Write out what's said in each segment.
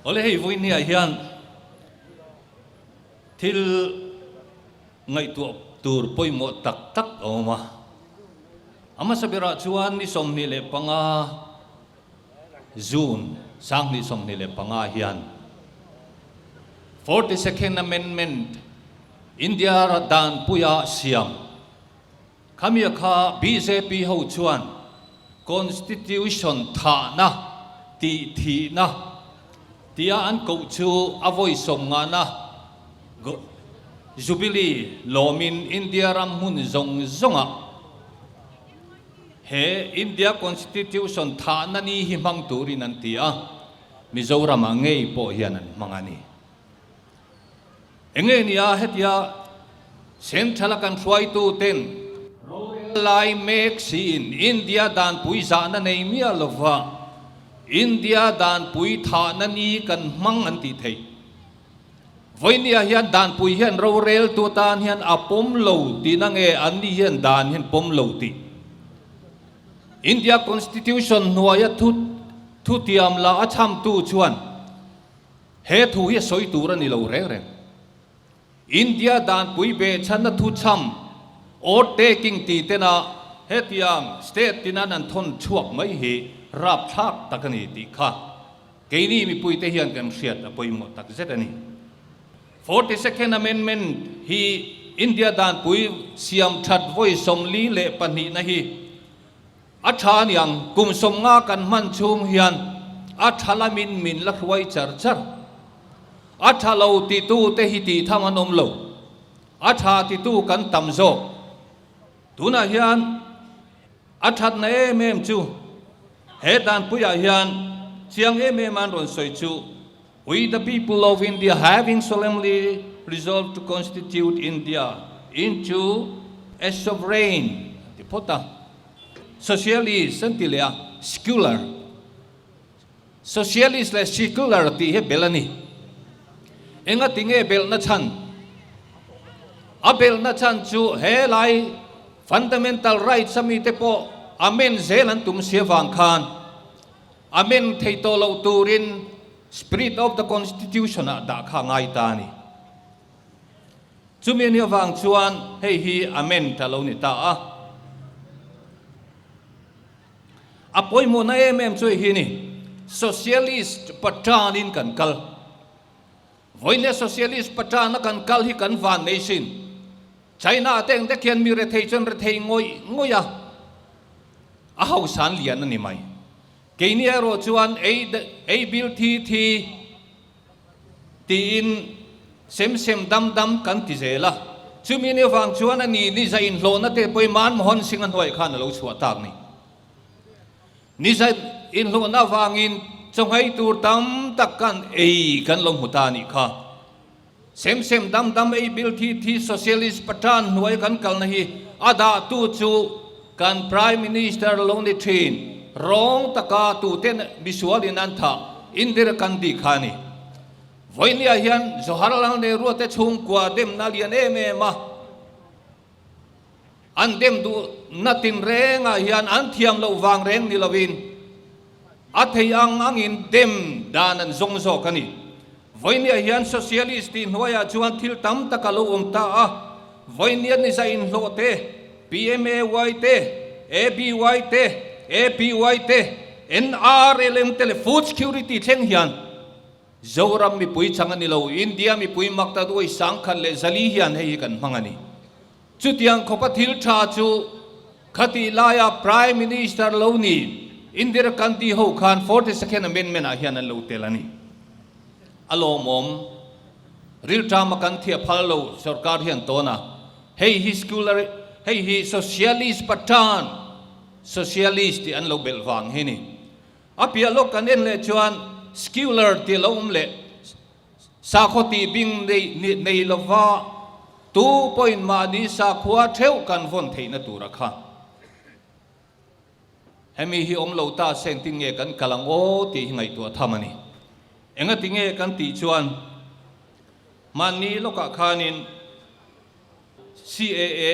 Awle hei vawinia hian thil ngaihtuah tur pawimawh tak tak a awm a. A hmasa berah chuan ni 25 June 2025 hian 42nd Amendment India danpuia siam Khamia kha bjp ho chuan Constitution thahna tih thihna tia an koh chu a vawi sawm ngahna Jubilee lawmin India ram hmun zawng zawngah he India Constitution thahna ni hi hmang turin an ti a, Mizoramah ngei pawh hian an hmang a ni. Enge nia hetia Central a kan hruaitu ten rorel lai mek siin India danpui zahna nei miah lova India danpui thahna ni kan hmang an tih theih. Vawinia hian danpui hian roreltu tan hian a pawm lo tihna nge an ni hian dan hian pawm lo tih. India Constitution hnuaia thu thutiam la a chhamtu chuan He thu hi a sawi tur a ni lo reng reng. India danpui behchhanna thuchham, oath taking tih tena hetiang state tinan an thawn chhuak mai hi rapthlak tak a ni tih kha keini mipuite hian kan hriat a pawimawh tak zet a ni. 42nd Amendment hi India danpui siam that vawi 42 na hi A tha aniang, kum 50 kan hman chhung hian a tha lamin min la hruai char char. A tha lo titu te hi tih tham an awm lo, a tha titu kan tam zawk. Tunah hian a thatna em em chu he danpuiah hian chiang em em an rawn sawi chu, We the people of India having solemnly resolved to constitute India into a sovereign an ti phawt a, socialist an ti leh a, secular, socialist leh secular tih hi belh a ni. Enga ti nge belhna chhan? A belhna chhan chu he lai fundamental rights a mite pawh amend zel an tum si avang khan Amen thei tawh loh turin Spirit of the Constitution ah dah kha a ngai ta a ni. Chumi ani avang chuan hei hi Amen ta lo ni ta a. A pawimawhna em em chu hei hi ni, Socialist Paṭanin kan kal. Vawinia Socialist Paṭana kan kal hi kan van nei sin. China te ang te khian mi rethei chuan rethei ngawih ngawih a, a hausan lian a ni mai. Keini erawh chuan ei ei bil thi thi tiin sem sem dam dam kan ti zel a. Chumi ni avang chuan a ni ni za inhlawhna te pawhin Manmohan Singh a hnuaih khan a lo chhuah tak ni. Ni za inhlawhna avangin chawnghei tur tam tak kan ei kan lo hmu ta a nih kha. Sem sem dam dam ei bil thi thi socialist pathan hnuai kan kalna hi a dah tu chu kan prime minister lo ni thin rawng taka tuten misual in an thah Indira Gandhi kha a ni. Vawinia hian Jawaharlal Nehru te chhungkua demna lian em em a, an dem duh na tinrengah hian an thiam loh vang reng ni lovin a thei ang angin dem dan an zawng zawk a ni. Vawinia hian Socialist tih hnuaiah chuan thil tam tak a lo awm ta a, Vawinia ni za inhlawh te, PMAY te, ABY te, APY te, NRLM te leh Food Security thleng hian Zoram mipui chang a ni lo, India mipui makta duai 1400 hian hei hi kan hmang a ni. Chutiang khawpa thil tha chu khatih laia Prime Minister lo ni Indira Gandhi ho khan 42nd Amendment ah hian an lo tel a ni. A lawmawm rilṭama kan thiah phal lo sorkar hian tawn a, hei hi secular hei hi socialist pathan socialist tih an lo belh vang hi ni. A piah lawk kan en leh chuan secular tih a lo awm leh Sakhaw tih bing nei lova tu pawhin mahni sakhua theuh kan vawn theihna tura kha. Hemi hi awm lo ta se engtin nge kan kal ang aw tih hi ngaihtuah tham a ni. Engati nge kan tih chuan mahni lawkah khanin CAA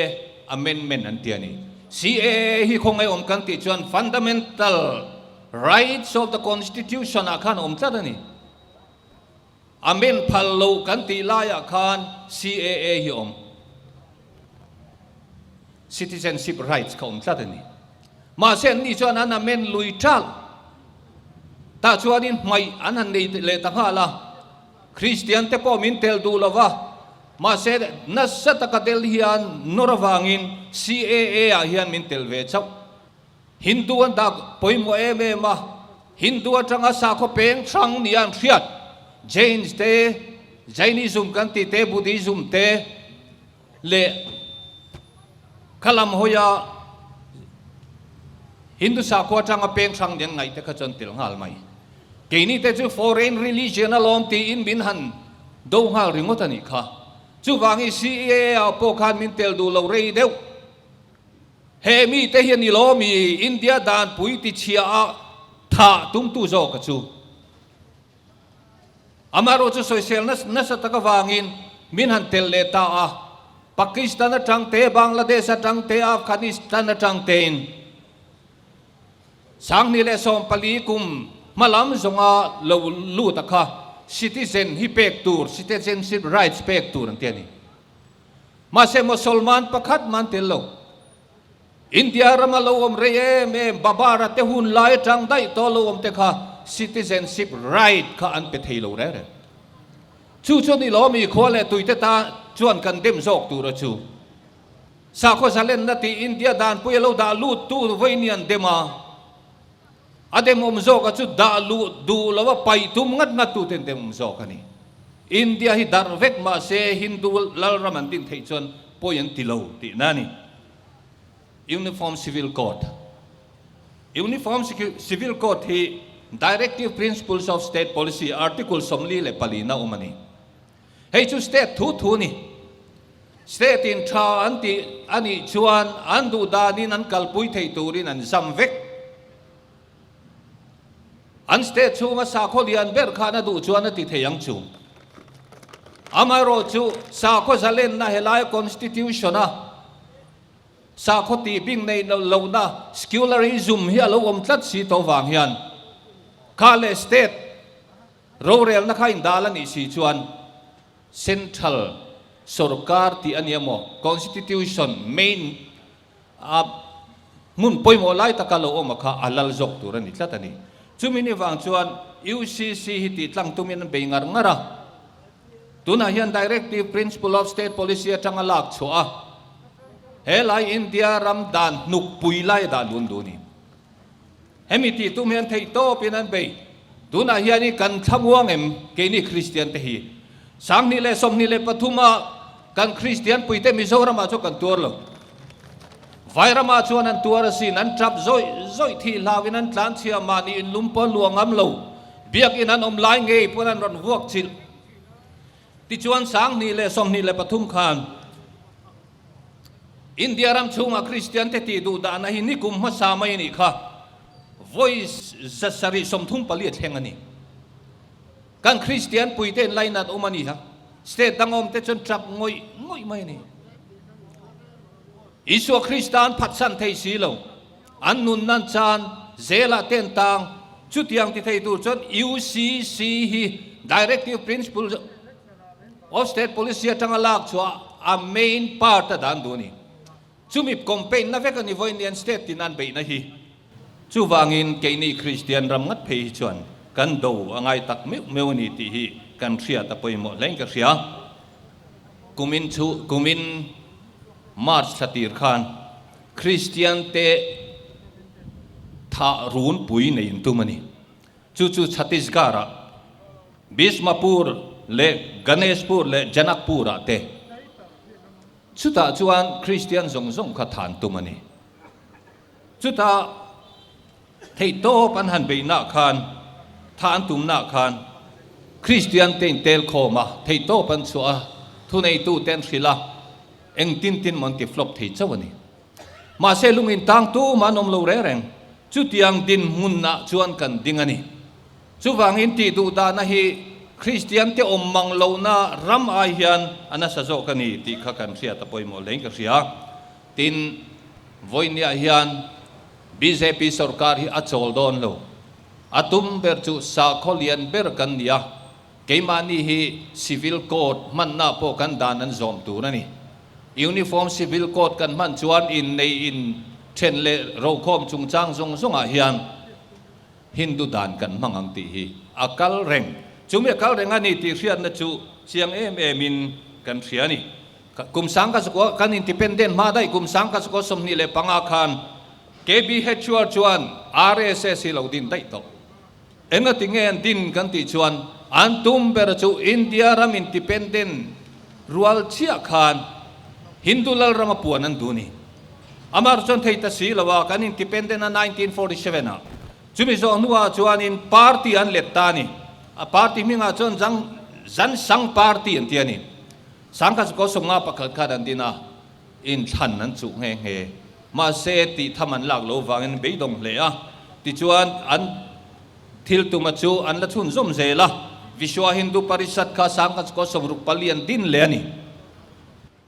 amendment an ti a ni. CAA hi khawngaih awm kan tih chuan Fundamental Rights of the Constitution ah khan awm tlat a ni. Amen phal lo kan tih laiah khan CAA hi awm. Citizenship rights kha awm tlat a ni. Mahse an ni chuan an amen lui ṭalh. Tah chuanin hmaih an han nei leh ta nghal a. Kristian te pawh min tel duh lo va, mahse nasa taka tel hian nawr avangin CAA ah hian min tel ve chauh. Hindu an dah pawimawh em em a, Hindu atanga sakhaw peng hrang nia an hriat, Jains te, Jainism kan tih te, Buddhism te leh kha lam hawia Hindu sakhua atanga peng hrang nia an ngaih te kha chuan tel nghal mai. Keini te chu foreign religion alawm tiin min han do nghal ringawt a nih kha. Chuvangin CAA ah pawh khan min tel duh lo rei deuh. He mite hian i lawm i India danpui tichhia a thah tumtu zawk a chu. Amaherawh chu sawisel nasa tak avangin min han tel leh ta a, Pakistan atang te, Bangladesh atang te, Afghanistan atang tein 2014 kum hmalam zawnga lo lut a kha citizen hi pek tur, citizenship rights pek tur an ti a ni. Mahse Mosolman pakhat man tel lo. India rama lo awm rei em em Babara te hun lai atang daih tawh lo awm te kha citizenship right kha an pe thei lo reng reng. Chu chu ni lawmi khua leh tui te ta chuan kan dem zawk tur a chu. Sakhaw zalenna tih India danpui a lo dah lut tu vawiin an dem a. A demawm zawk a chu dah luh duh lo a paih tum ngat ngat tu ten demawm zawk a ni. India hi darh vek mah se Hindu lalram an din theih chuan pawi an ti lo tihna a ni. Uniform Civil Code Uniform Civil Code hi Directive Principles of State Policy Article 44 na awm a ni. Hei chu state thu thu a ni. State in tha an tih a nih chuan an duh danin an kalpui thei turin an zam vek. An state chhunga sakhaw lian ber khan a duh chuan a ti thei ang chu. Amaherawh chu sakhaw zalenna helai constitution a sakhaw tih bing neih lohna secularism hi a lo awm tlat si tawh vang hian kha leh state rorelna kha indal a nih si chuan Central sorkar tih a ni emaw, Constitution main a hmun pawimawh lai taka lo awm a kha a lal zawk tur a ni tlat a ni. Chumi ni vang chuan UCC hi tih tlang tumin an bei ngar ngar a. Tunah hian Directive Principle of State Policy atanga lak chhuah a, he lai India ram dan hnukpui lai a dah lun duh a ni. Hemi tih tum hian theih tawpin an bei. Tunah hian i kan thlamuang em keini Kristian te hi? 2023 ah kan Kristian puite Mizoramah chu kan tuar lo. Vairamah chuan an tuar asin, an tap zawih zawih thih hlauin an tlanchhia mahni in lum pawh an luah ngam lo. Biakin an awm lai ngei pawn an rawn vuak chilh. Tichuan 2023 khan India ram chhunga Kristian te tih duh dahna hi nikum hmasa mai a nih kha vawi 734 a thleng a ni. Kan Kristian puite in lainat awm a ni a, state dang awm te chuan tap ngawih ngawih mai a ni. Isua Krista an phatsan thei si lo, an nun nan chan zelah te an tang, chutiang ti thei tur chuan UCC hi Directive Principle of State Policy atanga lak chhuah a main part a dan duh a ni. Chumi campaign na vek a ni vawiin lian state tin an beihna hi. Chuvangin keini Kristian ram ngat phei hi chuan kan do a ngai tak meuh meuh a ni tih hi kan hriat a pawimawh hlein ka hria. Kumin chu kumin March thla tir khan Kristian te thah runpui nei in tum a ni. Chu chu Chhattisgarh ah Bhismapur leh Ganeshpur leh Janakpur ah te. Chutah chuan Kristian zawng zawng kha than tum a ni. Chutah theihtawp an han beihna khan, tha an tumna khan Kristian te in tel khawm a, theihtawp an chhuah a, thuneitu te an hrilh a, engtin tin maw an ti flop thei chauh a ni. Mahse lungin tang tumah an awm lo reng reng. Chutiang dinhmunah chuan kan ding a ni. Chuvangin tih duh dahna hi Kristian te awm mang lohna ram ai hian a nasa zawk a ni tih kha kan hriat a pawimawh hlein ka hria. Tin, vawinia hian bjp sorkar hi a chawl dawn lo. A tum ber chu sakhaw lian ber kan ni a. Keimahni hi Civil Code hmanna pawh kan dan an zawm tur a ni. Uniform Civil Code kan hman chuan innei in then leh rokhawm chungchang zawng zawngah hian Hindu dan kan hmang ang tih hi a kal reng. Chumi a kal reng a ni tih hriatna chu chiang em emin kan hria a ni. Kum 1900 kan independent hma daih kum 1925 khan KBHUR chuan RSS hi lo din daih tawh. Engati nge an din kan tih chuan an tum ber chu India ram independent rual chiah khan Hindu lal rama puan an duh ni. Amah chuan thei ta si lo a, kan independent a 1947 ah. Chumi zawh hnuah chuanin party an let ta a ni. A party hmingah chuan Jang Jan Sangh Party an ti a ni. 1951 khan an din a, inthlan an chuh nghe nghe. Mahse, tih tham an lak lo vangin beidawng hle a. Tichuan, an thil tuma chu an la chhunzawm zel a. Vishwa Hindu Parishad kha 1964 an din leh a ni.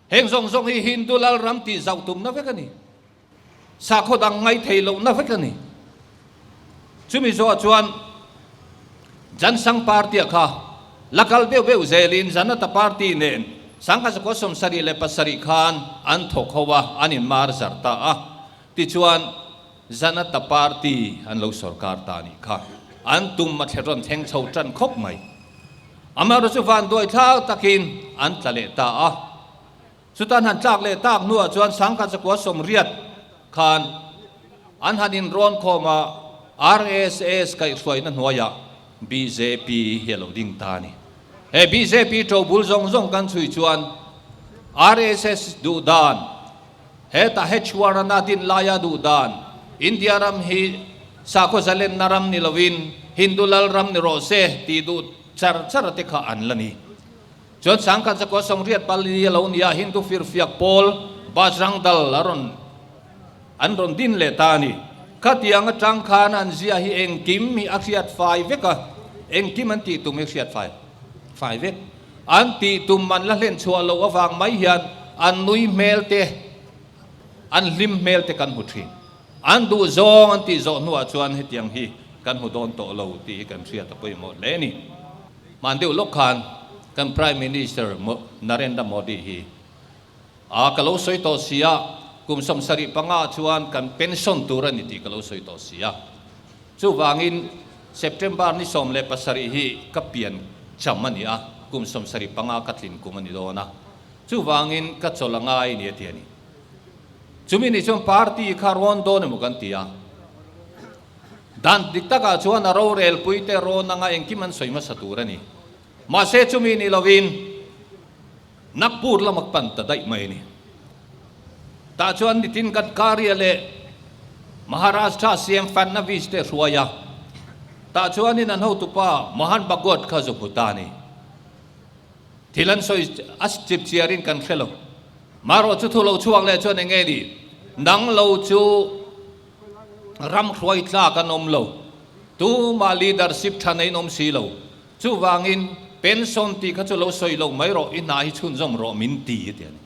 Heng zawng zawng hi Hindu lal ram tih zauh tumna vek a ni. Sakhaw dang ngaithei lohna vek a ni. Chumi zawhah chuan Jansangh Party-a kha la kal beuh beuh zelin Janata Party nen 1977 khan an thawk ho a, an inmar zar ta a. Tichuan Janata Party an lo sorkar ta a nih kha. An tum a thle rawn thleng chho tan khawp mai. Amaherawhchu vanduai thlak takin an tla leh ta a. Chutan han tlak leh tak hnuah chuan 1980 khan an han inrawn khawm a, RSS kaihhruaina hnuaiah bjp hi a lo ding ta a ni. He bjp ṭobul zawng zawng kan chhui chuan RSS duh dan, hetah Hechwarana din laia duh dan, India ram hi sakhaw zalenna ram ni loin Hindu lal ram ni rawh se tih duh char char te kha an la ni. Chuan 1984 a lo nia Hindu firfiak pawl Bajrang Dal a rawn an rawn din leh ta a ni. Khatiang atang khan an zia hi engkim hi a hriat fai vek a, engkim an tih tum hi hriat fai fai vek. An tih tum an la hlen chhuah loh avang mai hian an nui hmel te, an hlim hmel te kan hmu thin. An duh zawng an tih zawh hnuah chuan hetiang hi kan hmu dawn tawh lo tih hi kan hriat a pawimawh hle a ni. Hman deuh lawk khan kan Prime Minister Narendra Modi hi a ka lo sawi tawh si a, kum 75 ah chuan kan pension tur a ni tih ka lo sawi tawh si a. Chuvangin September ni 17 hi ka pian cham a ni a, kum 75 ka tlin kum a ni dawn a, chuvangin ka chawlh a ngai ni a ti a ni. Chumi ni chuan party kha rawn dawn emaw kan ti a. Dan dik takah chuan a rorelpuite rawn anga engkim an sawi hmasa tur a ni. Mahse chumi ni lovin Nagpur lam a pan ta daih mai a ni. Tah chuan Nitin Gadkari-a leh Maharashtra CM Fadnavis te hruai a, tah chuanin an hotupa Mohan Bhagwat kha zu hmu ta a ni. Thil an sawi a chip chiarin kan hre lo. Marawh chu thu lo chhuak leh chuan eng nge ni? Nang lo chu. Ram hruai tlak an awm lo. Tumah leadership tha nei an awm si lo. Chuvangin pension tih kha chu lo sawi lo mai rawh, i hna hi chhunzawm rawh min ti a ti a ni.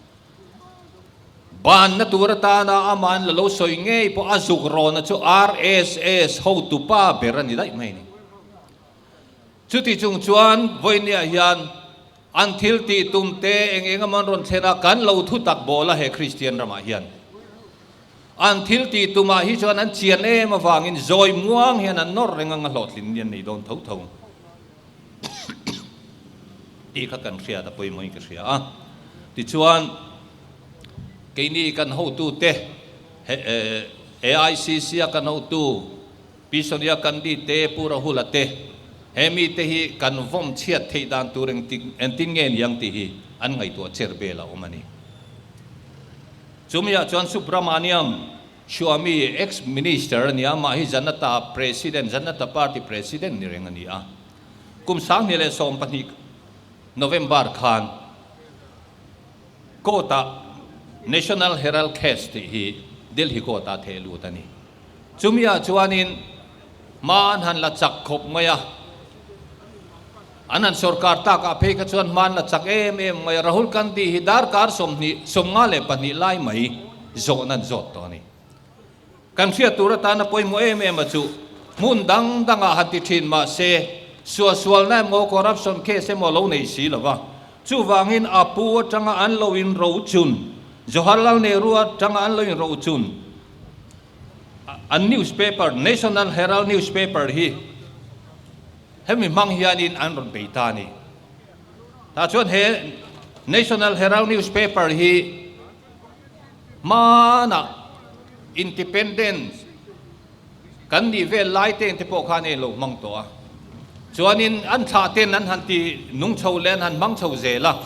Banna tur atana ama'n la lo sawi ngei pawh a zuk rawhna chu RSS hotupa ber a ni daih mai a ni. Chuti chung chuan vawinia hian an thil tih tum te eng eng emaw an rawn thlen a, kan lo thu tak bawl a he Kristian ramah hian. An thil tih tumah hi chuan an chian em avangin zawi muang hian an nawr reng ang a hlawhtlin ni an nei dawn tho tho tih kha kan hriat a pawimawhin ka hria a. Tichuan keini kan hotute AICC a kan hotu Pi Sonia Gandhi te, Pu Rahula te, he mite hi kan vawm chhiat theih dan tur engtin nge niang tih hi an ngaihtuah cher vel a awm a ni. Chumiah chuan Subramaniam Swamy, ex-minister a ni a, amah hi Janata President, Janata Party President ni reng a ni a. Kum 2012 November khan Court-ah National Herald Case tih hi Delhi Court-ah theh lut a ni. Chumiah chuanin hma an han la chak khawp mai a, an han sorkar takah phei kha chuan hma an la chak em em mai a, Rahul Gandhi hi darkar 24 24 lai mai zawhna an zawt tawh a ni. Kan hriat tur atana pawimawh em em a chu hmun dang dangah han ti thin mahse. Suahsualna emaw corruption case emaw lo nei si lo va. Chuvangin a pu atanga an lo inrochun, Jawaharlal Nehru atanga an lo inrochun an newspaper, National Herald newspaper hi hemi hmang hianin an rawn bei ta a ni. Tah chuan he National Herald newspaper hi hmanah Independence kan nih vel lai te te pawh khan ei lo hmang tawh a. Chuanin an thlah ten an han ti nung chho leh an han hmang chho zel a.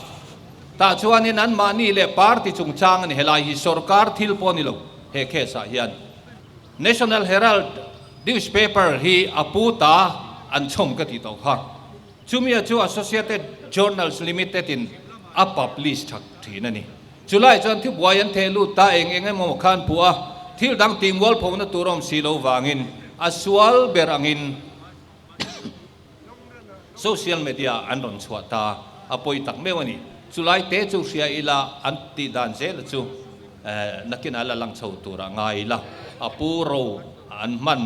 Tah chuanin anmahni leh party chungchang a ni helai hi sorkar thil pawh a ni lo he case ah hian. National Herald newspaper hi a pu ta an chhawm ka tih tawh kha. Chumia chu Associated Journals Limited in a publish thak thin a ni. Chulai chuan thibuai an theh lut ta eng eng emaw khan phuah a, thil dang tih mualphona tur awm si lo vangin a sual ber angin social media an rawn chhuah ta a pawi tak meuh a ni. Chulai te chu hria ila an tih dan zela chu nakinah la lang chho turah ngai ila a pu ro an hman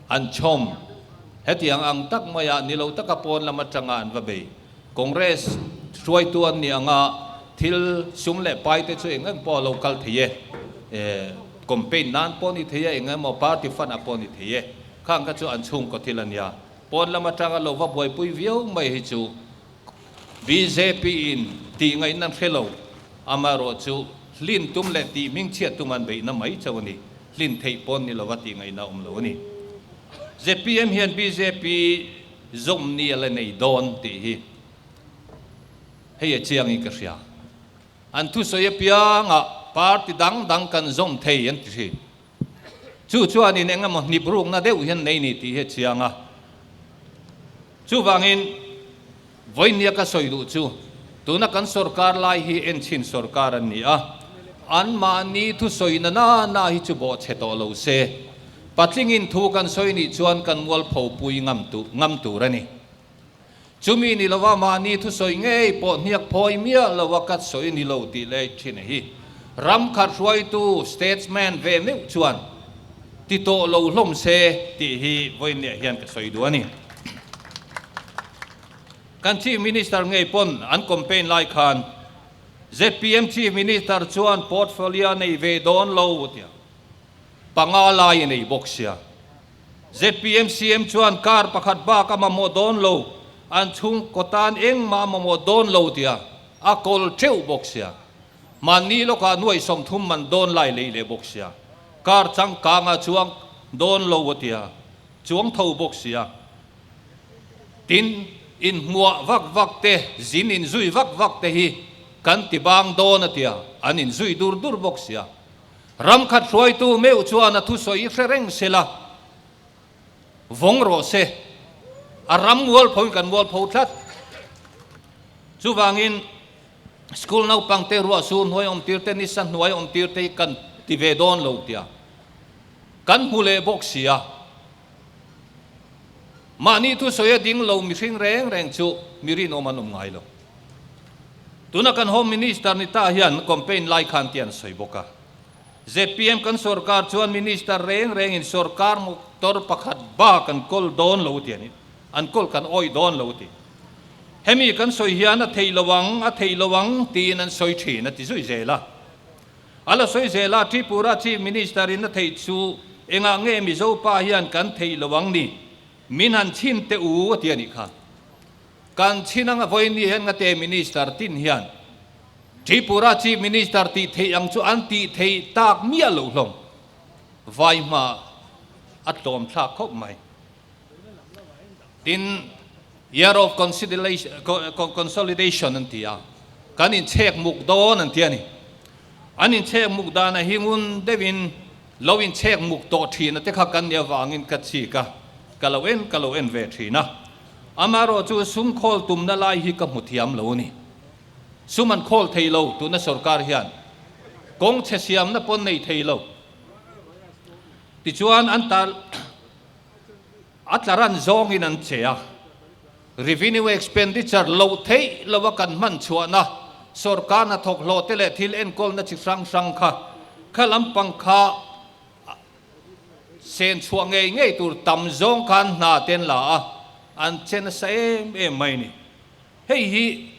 an chhawm. Hetiang ang tak maia ni lo taka pawn lam atanga an va bei. Congress hruaitu an nih anga thil sum leh pai te chu eng eng pawh a lo kal thei e. Campaign nan pawh a ni thei a, eng emaw party fund ah pawh a ni thei e. Khang kha chu an chhungkaw thil a nia. Pawn lam atanga lo va buaipui viau mai hi chu bjp in tih ngaihna hre lo. Amaherawh chu hlin tum leh tih hmingchhiat tum an beihna mai chauh a ni. Hlin theih pawn ni lova tih ngaihna a awm lo a ni. Zpm hian bjp zawm ni a la nei dawn tih hi hei a chiangin ka hria. An thusawi apiangah party dang dang kan zawm thei an ti thin. Chu chuanin eng emaw hnip rukna deuh hian nei ni tih hi a chiang a. Chuvangin vawinia ka sawi duh chu tuna kan sorkar lai hi enchhin sorkar an ni a, anmahni thusawi na na na hi chu bawhchhe tawh lo se, patlingin thu kan sawi nih chuan kan mualpho pui ngam ngam tur a ni. Chumi ni lova mahni thusawi ngei pawh hniak phawi miah lova ka sawi ni lo tih leh thin hi ram khat hruaitu statesman ve meuh chuan ti tawh lo hlawm se tih hi vawiinniah hian ka sawi duh a ni. Kan Chief Minister ngei pawn an campaign lai khan zpm Chief Minister chuan portfolio nei ve dawn lo tia panga lai a nei bawk sia. Zpm CM chuan car pakhat bak a mamawh dawn lo, an chhungkaw tan engmah a mamawh dawn lo tia a kawl teuh bawk sia. Mahni lawkah nuaih 30 man dawn lai lei leh bawk sia. Car changkanga chuang dawn lo a tia chuang tho bawk sia. Tin, inhmuah vak vak te, zin inzui vak vak te hi kan ti bang dawn a tia an inzui dur dur bawk sia. Ram khat hruaitu meuh chuan a thusawi hre reng se la, vawng rawh se. A ram mualphoin kan mualpho tlat. Chuvangin school naupangte ruah sur hnuai awm tir te, nisa hnuai awm tir te hi kan ti ve dawn lo tia kan hmu leh bawk si a. Mahni thusawi a ding lo mihring reng reng chu mi rinawm an awm ngai lo. Tuna kan Home Minister ni ta hian campaign lai khan ti an sawi bawk a. Zpm kan sorkar chuan Minister reng rengin sorkar motor pakhat bak an kawl dawn lo ti a ni. An kawl kan awih dawn lo ti. Hemi kan sawi hian a theih lo ang, a theih lo ang tiin an sawi thin a ti zui zel a. A la sawi zel a, Tripura Chief Minister in a theih chu engah nge Mizo pa hian kan theih lo ang ni? Min han chhin teh u a ti a nih kha. Kan chhin anga vawiin hian ngate Minister tin hian Tripura Chief Minister tih theih ang chu an tih theih tak miah loh hlawm. Vai hma a tlawm thlak khawp mai. Tin, Year of Consolidation an ti a, kan inchhek muk dawn an ti a ni. An inchhek muk dana hi ngun deuhin lo inchhek muk tawh thin a te kha kan nih avangin ka chik a, ka lo en ka lo en ve thin a. Amaherawh chu sum khawl tumna lai hi ka hmu thiam lo a ni. Sum an khawl thei lo tuna sorkar hian kawng chhe siamna pawn nei thei lo. Tichuan an tar. A tlaran zawngin an che a, revenue expenditure loh theih lova kan hman chhuahna, sorkar hnathawk hlawh te leh thil enkawlna chi hrang hrang kha kha lampang kha sen chhuah ngei ngei tur tam zawng khan hna te an la a. an che nasa em em mai ni. Hei hi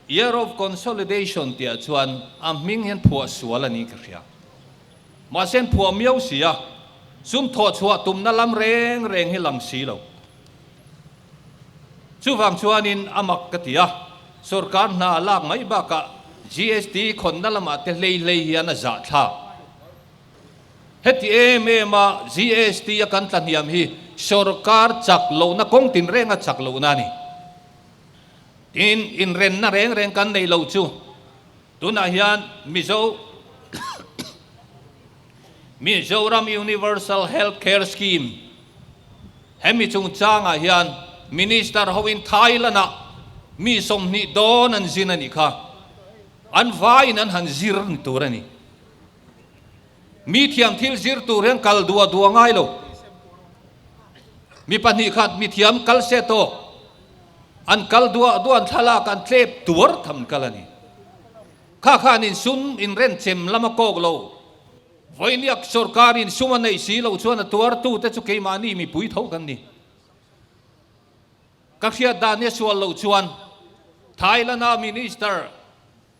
Year of Consolidation tih ah chuan a hming hian phuah sual a ni ka hria. Mahse an phuah miau si a, sum thawh chhuah tumna lam reng reng hi lang si lo. Chuvang chuanin a mak ka ti a, sorkar hna a lak mai bakah GST khawnna lamah te hlei hlei hian a zahthlak. Heti em em a GST a kan tlahniam hi sorkar chak lohna kawng tinrenga chak lohna a ni. Tin, inrenna reng reng kan nei lo chu tunah hian Mizo Mizoram Universal Health Care Scheme hemi chungchangah hian Minister hoin Thailand-ah mi 20 dawn an zin a nih kha. An vaiin an han zir ni tur a ni. Mi thiam thil zir tur hian kal duah duah ngai lo. Mi pahnih khat mi thiam kal se tawk an kal duah duah an thlalak an tlep tuar tham kal a ni. Kha khan in sum in renchem lam a kawk lo. Vawiiniak sorkar in sum a neih si lo chuan a tuartu te chu keimahni mipui tho kan ni. Ka hriat dan hi a sual lo chuan Thailand-a Minister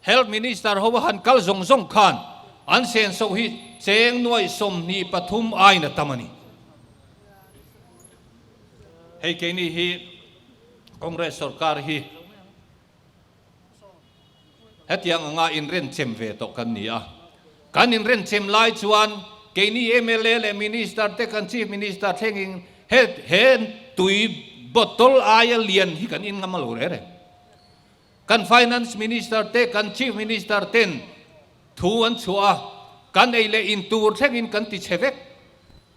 Health Minister ho a han kal zawng zawng khan an senso hi cheng nuai 23 aiin a tam a ni. Hei keini hi Congress sorkar hi hetiang anga inrenchem ve tawh kan ni a. Kan inrenchem lai chuan keini mla leh Minister te kan Chief Minister thlengin he he tui bottle aia lian hi kan inngam a lo reh reng. Kan Finance Minister te, kan Chief Minister ten thu an chhuah a, kan ei leh in tur thlengin kan ti chhe vek.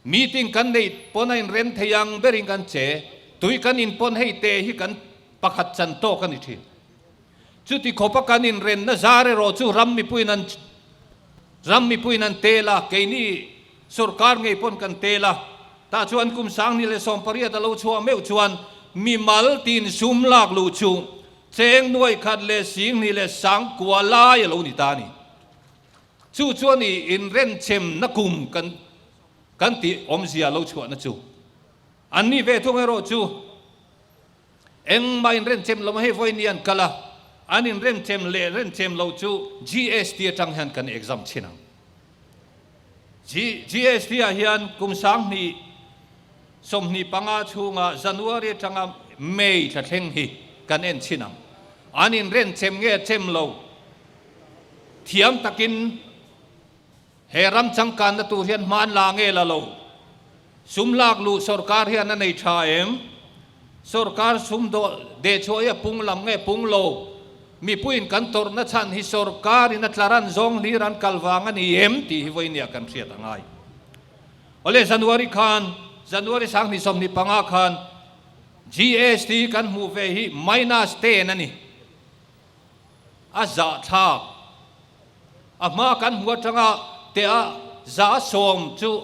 Meeting kan neih pawn a inrem thei ang berin kan che, tui kan in pawn hei te hi kan pakhat chan tawk a ni thin. Chuti khawpa kan inrenna zar erawh chu ram mipuiin an ram mipuiin an tel a, keini sorkar ngei pawn kan tel a, tah chuan kum 2018 a lo chhuah meuh chuan mimal tin sum lak luh chu cheng 129,000 lai a lo ni ta a ni. Chu chuan i inrenchem na kum kan kan tih awmzia lo chhuahna chu an ni ve thung erawh chu engmah inrenchem lo hei vawiin ni an kal a, an inrenchem leh renchem lo chu GST atang hian kan exam chhin ang. GST ah hian kum 2025 chhunga January atanga May thla thleng hi kan en chhin ang. An inrenchem nge chem lo Thiam takin he ram changkanna tur hian hman la nge la lo? Sum lak luh sorkar hian a nei tha em? Sorkar sum dawh dehchhuah hi a pung lam nge pung lo? Mipuiin kan tawrhna chhan hi sorkarin a tlaran zawng hlir an kal vang a ni em tih hi vawinia kan hriat a ngai. Awle January khan, January 2025 khan GST kan hmuh ve hi minus 10 a ni. A zahthlak. A hma kan hmu atanga teh a za sawm chu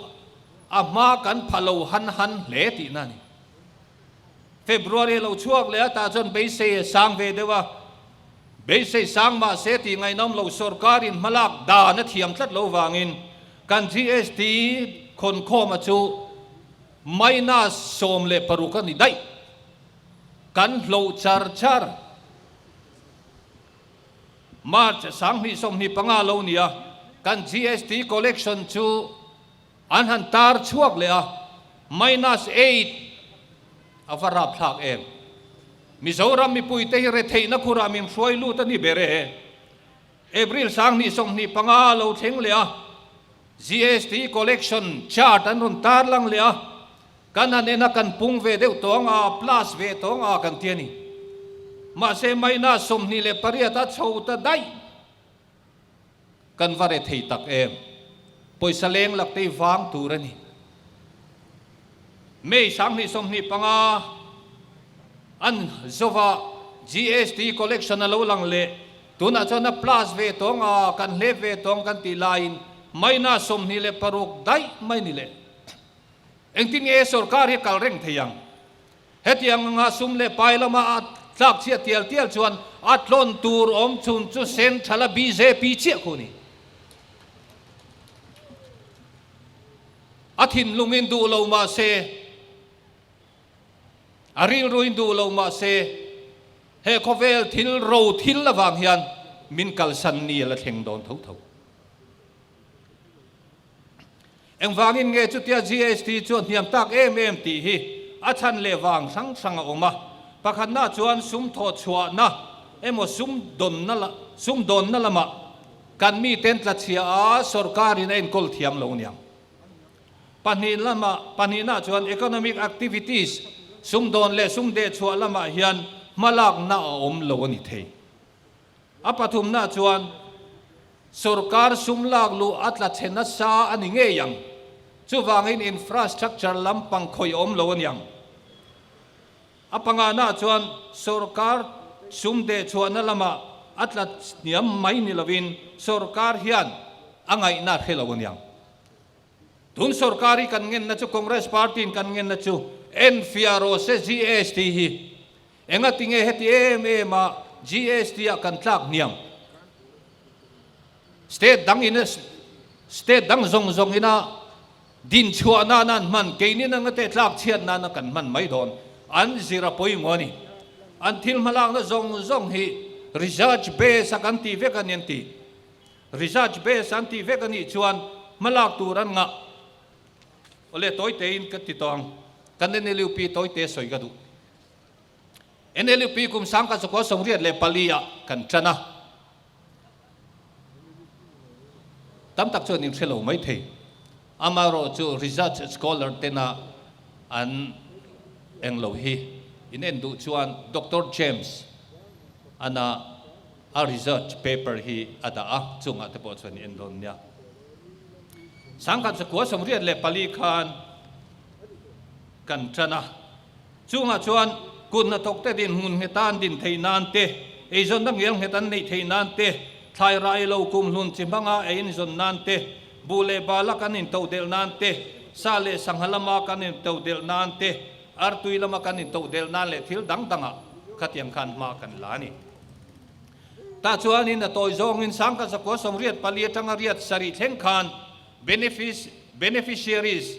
a hma kan pha lo han han hle tihna a ni. February a lo chhuak leh a, tah chuan beisei a sang ve deuh a. Beisei sang mah se tih ngaihnawm lo sorkarin hmalak dan a thiam tlat lo vangin kan GST khawnkhawma chu minus 16 a ni daih. Kan hloh char char. March 2025 lo nia kan GST collection chu an han tar chhuak leh a, minus 8 a va rapthlak em. Mizoram mipuite hi retheihna khurah min hruai lut a ni ber e. April 2025 lo thleng leh a, GST collection chart an rawn tar lang leh a, Kan han en a, kan pung ve deuh tawh ang a, plus ve tawh ang a kan ti a ni. Mahse minus 28 a chho ta daih. Kan va re thei tak em. Pawisa leng lak te hi vang tur a ni. May 2025 an zova GST collection a lo lang leh tunah chuan a plus ve tawh ang a, kan hlep ve tawh ang kan tih laiin minus 26 daih mai ni leh. Engtin nge sorkar hi kal reng thei ang? Hetiang anga sum leh pai lama a tlak chhiat tial tial chuan a tlawn tur awm chhun chu Central-a bjp chiah khu a ni. A thinlungin duh lo mah se. A rilruin duh lo mah se, he khawvel thil ro thil avang hian min kalsan ni a la thleng dawn tho tho. Engvangin nge chutia GST chu a hniam tak em em tih hi a chhan leh vang hrang hrang a awm a. Pakhatna chuan sum thawh chhuahna emaw sum dawnna sum dawnna lamah kan miten tlachhia a sorkarin a enkawl thiam lo niang. Pahnih lamah pahnihna chuan economic activities sum dawn leh sum deh chhuah lamah hian hmalakna a awm lo a ni thei. A pathumna chuan sorkar sum lak luh a tla chhe nasa a ni ngei ang. Chuvangin infrastructure lampang khawih awm lo a niang. A pangana chuan sorkar sum deh chhuahna lamah a tla hniam mai ni lovin sorkar hian a ngaihna hre lo a niang. Tun sorkar hi kan ngenna chu Congress party in kan ngenna chu enfiah rawh se GST hi. Engati nge heti em em a GST ah kan tlak hniam? State dang in state dang zawng zawng ina din chhuah nana an hman, keini nanga te tlak chhiat nana kan hman mai dawn. An zir a pawimawh a ni. An thil hmalakna zawng zawng hi research base a kan tih vek a ni an ti. Research base an tih vek a nih chuan hmalak tur an ngah. Awle tawitein ka ti tawh ang. Kan NLUP tawite sawi ka duh. NLUP kum sangka chakua 84 ah kan tan a. Tam tak chuan in hre lo mai thei. Amaherawh chu research scholar tena an eng lo hi in en duh chuan Doctor James ana a research paper hi a dah a, chungah te pawh chuan i en dawn nia. 1984 khan kan tan a, chungah chuan kut hnathawk te dinhmun nghet a an din theih nan te, eizawnna ngial nghet an neih theih nan te, thlai rai lo kumhlun chi hmanga ei inzawn nan te, buh leh bala kan intodelh nan te, sa leh sangha lama kan intodelh nan te, artui lama kan intodelh nan leh thil dang dangah khatiang khan hma kan la a ni. Tah chuanin a tawi zawngin 1984 atanga riat sarih thleng khan beneficiaries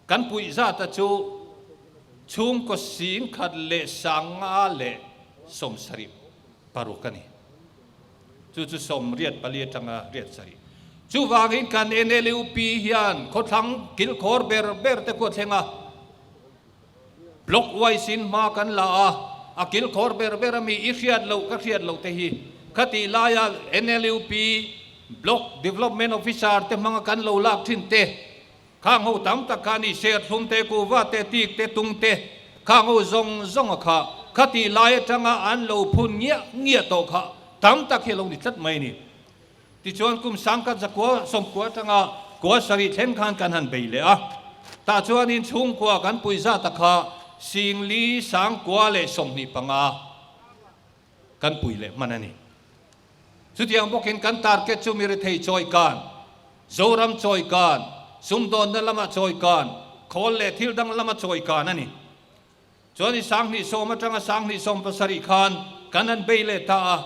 kan puih zata chu chhungkaw singkhat leh sanga leh 76 a ni. Chu chu 84 atanga riat sarih. Chuvangin kan NLUP hian khawthlang kilkhawr ber ber te kua thleng a. Block wise in hma kan la a, a kilkhawr ber ber ami i hriat loh ka hriat loh te hi khatih laia NLUP Block Development Officer te hmanga kan lo lak thin te, khang ho tam tak kha ni serthlum te, kuva te, tik te, tung te, khang ho zawng zawng a kha khatih lai atanga an lo phun ngiah ngiah tawh kha tam tak hi a lo ni tlat mai a ni. Tichuan kum 1990 atanga 97 thleng khan kan han bei leh a, tah chuanin chhungkua kan pui zat a kha singli sangkua leh 25 kan pui leh hman a ni. Chutiang bawkin kan target chu mirethei chawikan, Zoram chawikan, sumdawnna lama chawikan, khawl leh thil dang lama chawikan a ni. Chuan i 2010 atanga 2017 khan kan han bei leh ta a.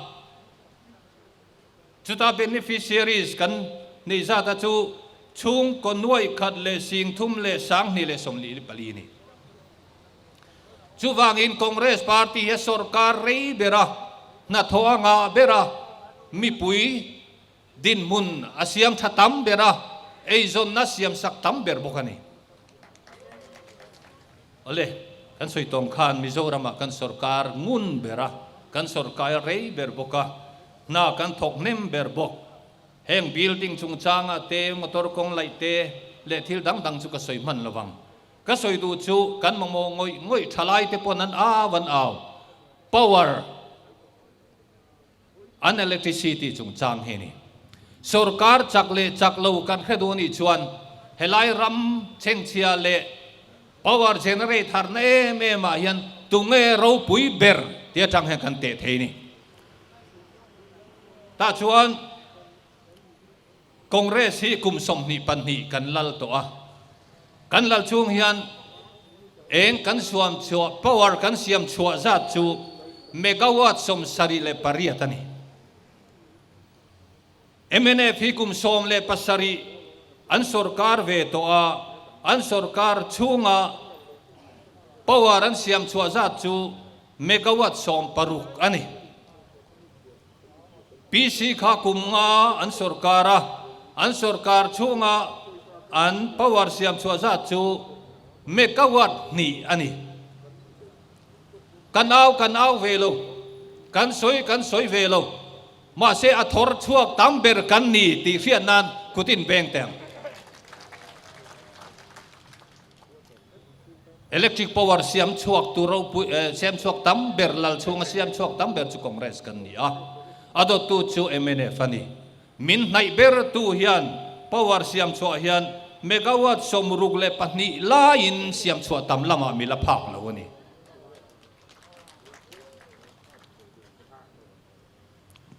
Chuta beneficiaries kan neih zata chu chhungkaw nuaih khat leh singthum leh sanghnih leh 44 a ni. Chuvangin Congress party hi a sorkar rei ber a, hnathawh a ngah ber a, mipui dinhmun a siam tha tam ber a, eizawnna siamsak tam ber bawk a ni. Awle, kan sawi tawng khan Mizoramah kan sorkar ngun ber a, kan sorkar rei ber bawk a, hna kan thawk hnem ber bawk. Heng building chungchangah te, motor kawng laih te leh thil dang dang chu ka sawi hman lo vang. Ka sawi duh chu kan mamawh ngawih ngawih thalai te pawn an au an au. Power. An electricity chungchang hi a ni. Sorkar chak leh chak lo kan hre duh anih chuan helai ram chhengchhia leh power generate harna em em ah hian tunge ropui ber tih atang hian kan teh thei a ni. Tah chuan Congress hi kum 22 kan lal tawh a, kan lal chhung hian eng kan suam chhuah, power kan siam chhuah zat chu megawatt 78 a ni. Mnf hi kum 17 an sorkar ve tawh a, an sorkar chhunga. Power an siam chhuah zat chu megawatt 60 a ni. PC kha kum nga an sorkar a, an sorkar chhunga an power siam chhuah zat chu megawatt hnih a ni. Kan au kan au ve lo, kan sawi kan sawi ve lo, mahse a thawr chhuak tam ber kan ni tih hriat nan kut in beng teh ang. Electric power siam chhuak tu ropui siam chhuak tam ber lal chhunga siam chhuak tam ber chu Congress kan ni a, a dawttu chu mnf a ni. Min hnaih ber tu hian power siam chhuah hian megawatt 62 laiin siam chhuah tam lamah mi la phak lo a ni.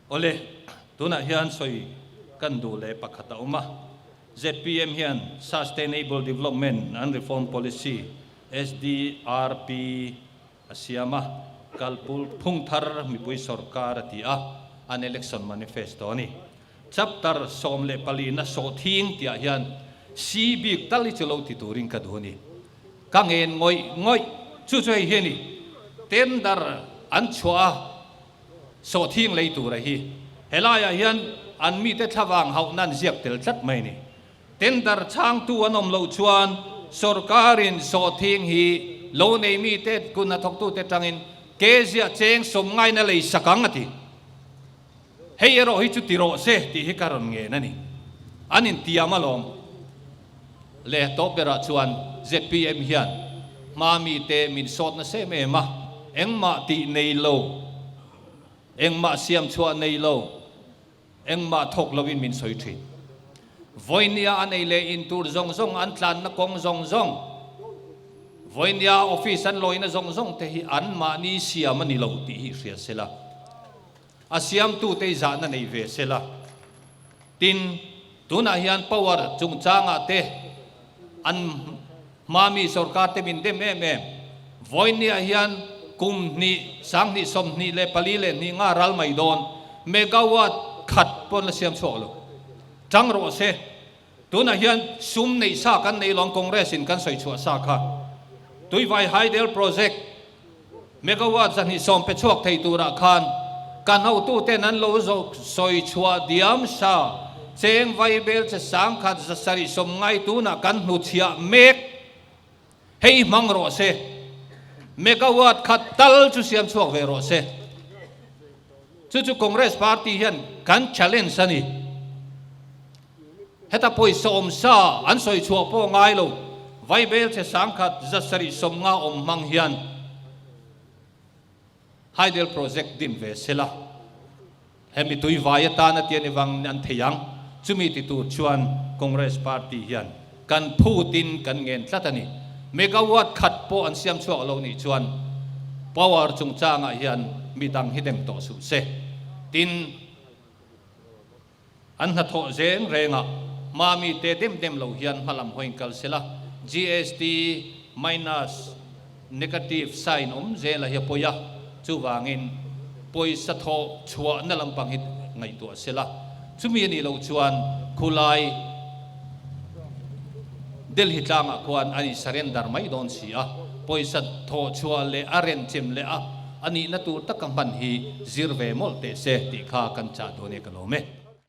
Awle, tunah hian sawi kan duh leh pakhat a awm a. Zpm hian Sustainable Development and Reform Policy, SDRP, a siam a, kalpul phung thar mipui sorkar a ti a, an election manifesto a ni. Chapter 14 na sawhthing tihah hian si bik tal hi chu lo ti turin ka duh a ni. Ka ngen ngawih ngawih, chu chu hei hi a ni, tender an chhuah a, Sawhthing lei tura hi helaiah hian an mite thlavang hauh nan ziak tel tlat mai a ni. Tender chhangtu an awm loh chuan sorkarin sawhthing hi lo nei mite kun hnathawktute tangin ke ziah cheng sawm ngaina lei sak ang a ti. Hei erawh hi chu ti rawh se tih hi ka rawn ngen a ni. An intiam alawm. Le tawp berah chuan zpm hian hma mite min sawt nasa em em a, engmah tih nei lo, engmah siam chhuah nei lo, engmah thawk lovin min sawi thin. Vawinia an ei leh in tur zawng zawng, an tlanna kawng zawng zawng, vawinia office an lawina zawng zawng te hi anmahni siam a ni lo tih hi hria sela. A siamtute i zahna nei ve sela. Tin, tunah hian power chungchangah te an hmami sorkar te min dem em em. Vawiinniah hian kum hnih, 2024 leh hnih nga ral mai dawn megawatt khat pawn la siam chhuak lo. Chang rawh se. Tunah hian sum neih sa kan nei lawm Congress in kan sawi chhuah sa kha. Tuivai Hydel Project megawatt 210 pe chhuak thei turah khan kan hotuten an lo sawi chhuah diam sa cheng vaibel che 1790 ngai tunah kan hnuchhiah mek. Hei hmang rawh se. Megawatt khat tal chu siam chhuak ve rawh se. Chu chu Congress party hian kan challenge a ni. Heta pawisa awm sa an sawi chhuah pawh ngai lo. Vaibel che 1750 awm hmang hian Hydel project din ve sela. Hemi tui vai atan a tia ni vang an thei ang. Chumi ti tur chuan Congress party hian kan phutin kan ngen tlat a ni. Megawatt khat pawh an siam chhuak lo nih chuan power chungchangah hian midang hi dem tawh suh se. Tin, An hnathawh zeng rengah hma mite dem dem lo hian hmalam hawiin kal sela, GST minus negative sign awm zel a hi a pawi a, chuvangin pawisa thawh chhuahna lampang hi ngaihtuah sela, chumi a nih loh chuan khulai Delhi tlangah khuan an in surrender mai dawn si a, pawisa thawh chhuah leh a renchem leh a a nihna tur taka hman hi zir ve mawlh teh se tih kha kan chah dawn e ka lawm e.